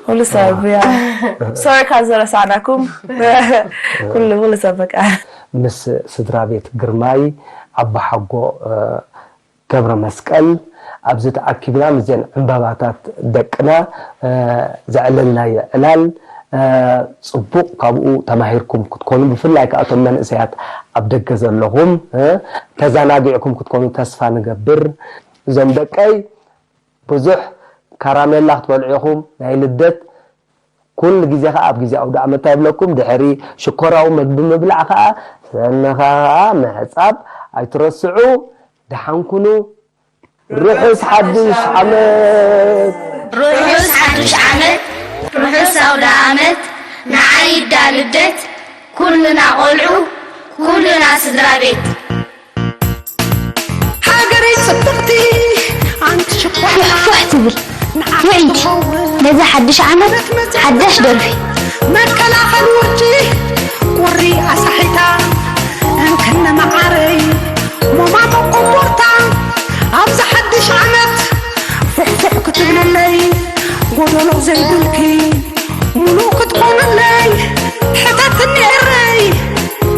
ኩሉ ሰብ፣ ያ። ሶሪ ካብ ዝረሳዕናኩም። ኩሉ፣ ኩሉ ሰብ በቃ። ምስ ስድራ ቤት ግርማይ ዓባሓጎ፣ እ፣ ገብረ መስቀል ኣብዚ ተኣኪብና ምስዘን ዕምባባታት ደቅና፣ እ፣ ዘዕለልናዮ ዕላል፣ እ፣ ጽቡቕ ካብኡ ተማሂርኩም ክትኮኑ፣ ብፍላይ ከኣ እቶም መንእሰያት ኣብ ደገ ዘለኹም፣ እ፣ ተዘናጊዕኩም ክትኮኑ ተስፋ ንገብር። እዞም ደቀይ ብዙሕ ካራሜላ ክትበልዑ ኢኹም ናይ ልደት። ኩሉ ግዜ ከኣ ኣብ ግዜ ኣውደ ኣመት ይብለኩም፣ ድሕሪ ሽኮራዊ መግቢ ምብላዕ ከኣ ሰንኻ ከኣ ምሕጻብ ኣይትረስዑ። ደሓን ኩኑ። ርሑስ ሓድሽ ዓመት። ርሑስ ሓድሽ ዓመት፣ ርሑስ ኣውደ ኣመት፣ ንዓይ ይዳ ልደት፣ ኩልና ቆልዑ፣ ኩልና ስድራ ቤት። ሃገረይ ጽብቕቲ፣ ኣንቲ ሽኮር ፉሕ ትብል ውዕይቲ። ነዚ ሓድሽ ዓመት ሓዳሽ ደርፊ። መከላኸል ውርጪ፣ ቁሪ ኣሳሒታ፣ እንክነ መዓረይ፣ ሞማ መቆቦርታ፣ ኣብዚ ሓድሽ ዓመት ፉሕፉሕ ክትብልለይ፣ ጎደሎ ዘይብልኪ፣ ሙሉእ ክትኮንለይ፣ ሕተትኒ ኤረይ፣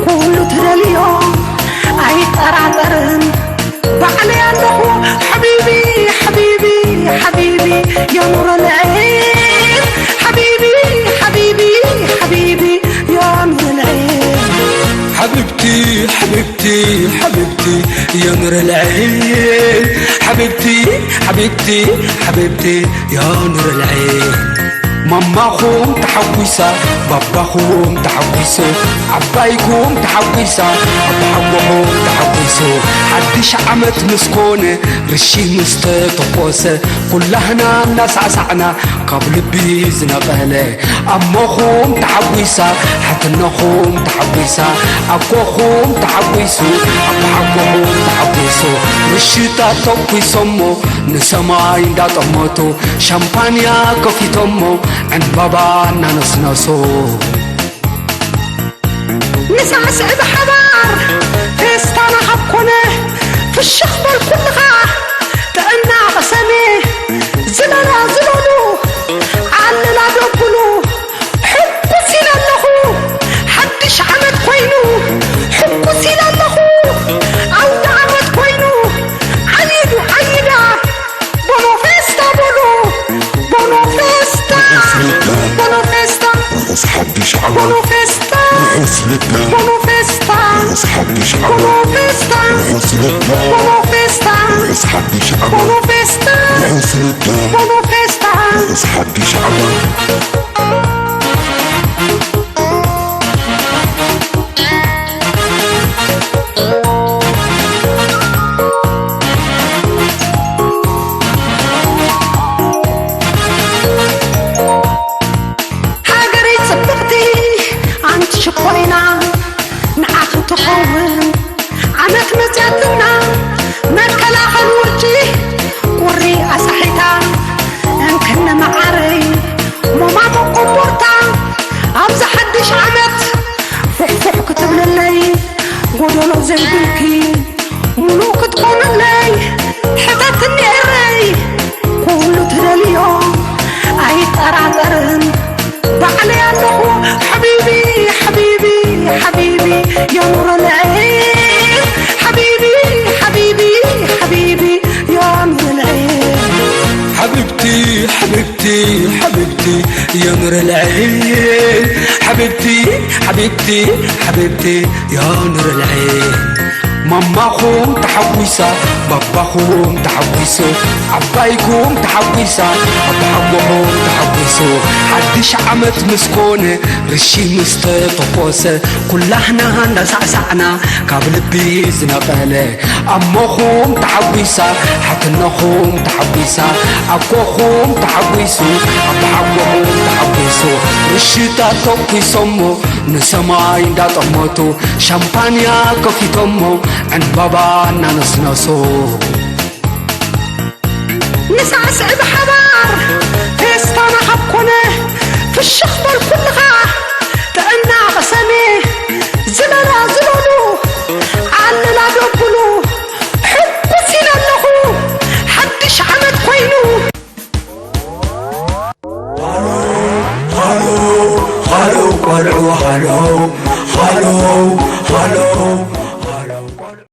ኩሉ ትደልዮ ኣይጠራጠርን፣ ባዕለይ ኣለኹ ሓቢቢ፣ ሓቢቢ፣ ሓቢቢ፣ የኑረለይ፣ ሓቢቢ፣ ሓቢቢ፣ ሓቢቢ፣ የኑረለይ። ሓቢብቲ፣ ሓቢብቲ፣ ሓቢብቲ፣ የኑረለይ። ሓቢብቲ፣ ሓቢብቲ፣ ሓቢብቲ፣ የኑረለይ። ማማኹም ተሓጒሳ፣ ባባኹም ተሓጒሱ፣ ዓባይኩም ተሓጒሳ፣ ኣቦሓጎኹም ተሓጒሱ። ሓድሽ ዓመት ምስ ኮነ፣ ርሺ ምስ ተተኮሰ፣ ኩላህና እናሳዕሳዕና፣ ካብ ልቢ ዝነቐለ። ኣሞኹም ተሓጒሳ፣ ሓትነኹም ተሓጒሳ፣ ኣቦኹም ተሓጒሱ፣ ኣቦሓጎኹም ተሓጒሱ። ምሽታት ተኩሶሞ፣ ንሰማይ እንዳጠመቱ፣ ሻምፓንያ ከፊቶሞ፣ ዕንባባ እናነስነሱ። ንሳዕስዕ ብሓባር፣ ፌስታና ካብ ኮነ፣ ፍሽኽ በል ኩልኻ፣ ጥዕና ቅሰሜ፣ ዝለላ ዝበሉ፣ ዓለላ ደብሉ፣ ሕጉስ ኢለ ኣለኹ፣ ሓድሽ ዓመት ኮይኑ፣ ሕጉስ ኢለ ኣለኹ፣ ኣውደ ዓመት ኮይኑ፣ ዓይዱ ዓይዳ፣ ቦኖ ፌስታ በሉ፣ ቦኖ ፌስታ፣ ርሑስ ልደት። ቦኖ ፌስታ፣ ርሑስ ሓድሽ ዓመት። ቦኖ ፌስታ፣ ርሑስ ልደት። ቦኖ ፌስታ፣ ርሑስ ሓድሽ ዓመት። ቦኖ ፌስታ፣ ርሑስ ልደት። ቦኖ ፌስታ፣ ርሑስ ሓድሽ ዓመት። ቦኖ ፌስታ፣ ርሑስ ልደት። ቦኖ ፌስታ፣ ርሑስ ሓድሽ ዓመት። ሃገረይ ጽብቕቲ ኣንቲ ሽኮሪና፣ ንዓኺ ትኸውን ዓመት መጽያትና፣ መከላኸል ውርጪ ቁሪ ኣሳሒታ፣ እንክነ መዓረይ ሞማ መቆቦርታ፣ ኣብዚ ሓድሽ ዓመት ፍሕፍሕ ክትብልለይ፣ ጎደሎ ዘይብልኪ ሙሉእ ክትኮንለይ፣ ሕተትኒ ኤረይ፣ ኩሉ ትደልዮ ኣይጠራጠርን፣ ባዕለይ ኣለኹ ሓቢቢ፣ ሓቢቢ፣ ሓቢቢ፣ የኑረለይ፣ ሓቢቢ፣ ሓቢቢ፣ ሓቢቢ፣ የኑረለይ። ሓቢብቲ፣ ሓቢብቲ፣ ሓቢብቲ፣ የኑረለይ። ሓቢብቲ፣ ሓቢብቲ፣ ሓቢብቲ፣ የኑረለይ። ማማኹም ተሓጒሳ፣ ባባኹም ተሓጒሱ፣ ዓባይኩም ተሓጒሳ፣ ኣባሓጎኹም ተሓጒሱ። ሓድሽ ዓመት ምስ ኮነ፣ ርሺ ምስ ተተኾሰ፣ ኩላህና እንዳሳዕሳዕና ካብ ልቢ ዝነቐለ። ኣሞኹም ተሓጒሳ፣ ሓትነኹም ተሓጒሳ፣ ኣኮኹም ተሓጒሱ፣ ኣባሓጎኹም ተሓጒሱ። ርሽታት ተኩሶሞ ንሰማይ እንዳጠመቱ፣ ሻምፓንያ ከፊቶሞ ዕንባባ እናነስነሱ። ንሳዕስዕ ብሓባር ፌስታና ካብ ኮነ፣ ፍሽኽ በል ኩልኻ ጥዕና ቅሰሚ። ዝበላ ዝበሉ ዓለላ ደብሉ፣ ሕጉስ ኢለ ኣለኹ ሓድሽ ዓመት ኮይኑ። ሃሎ ሃሎ ቆልዑ ሃሎ ሃሎ ሃሎ